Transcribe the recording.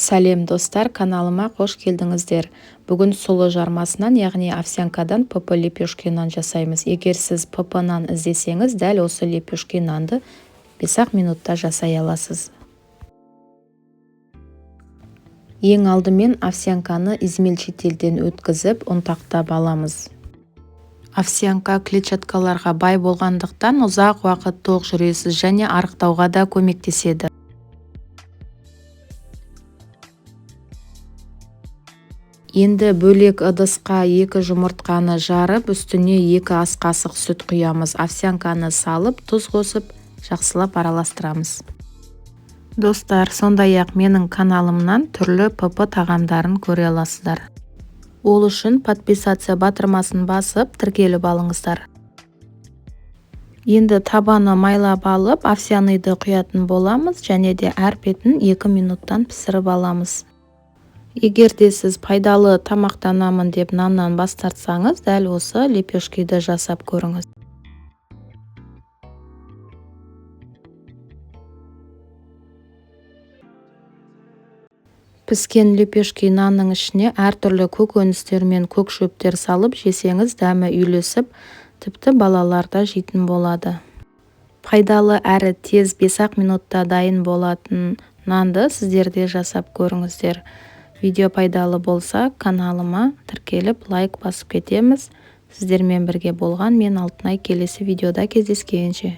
Сәлем, достар, каналыма қош келдіңіздер! Бүгін сұлы жармасынан, яғни овсянкадан ПП лепешки нан жасаймыз. Егер сіз ПП нан іздесеңіз, дәл осы лепешки нанды 5-ақ минутта жасай аласыз. Ең алдымен овсянканы измельчительден өткізіп, ұнтақтап аламыз. Овсянка клетчаткаларға бай болғандықтан, ұзақ уақыт тоқ жүресіз және арықтауға да көмектеседі. Енді бөлек ыдысқа 2 жұмыртқаны жарып, үстіне 2 ас қасық сүт құямыз. Овсянканы салып, тұз қосып, жақсылап араластырамыз. Достар, сондай-ақ менің каналымнан түрлі ПП тағамдарын көре аласыздар. Ол үшін подписаться батырмасын басып, тіркеліп алыңыздар. Енді табаны майлап алып, овсяныйды құятын боламыз және де әр бетін 2 минуттан пісіріп аламыз. Егер де сіз пайдалы тамақтанамын деп наннан бас тартсаңыз, дәл осы лепешкиді жасап көріңіз. Піскен лепешки нанның ішіне әртүрлі көкөністер мен көк шөптер салып жесеңіз, дәмі үйлесіп, тіпті балалар да жейтін болады. Пайдалы әрі тез 5-ақ минутта дайын болатын нанды сіздер де жасап көріңіздер. Видео пайдалы болса, каналыма тіркеліп, лайк басып кетеміз. Сіздермен бірге болған мен, Алтынай, келесі видеода кездескенше.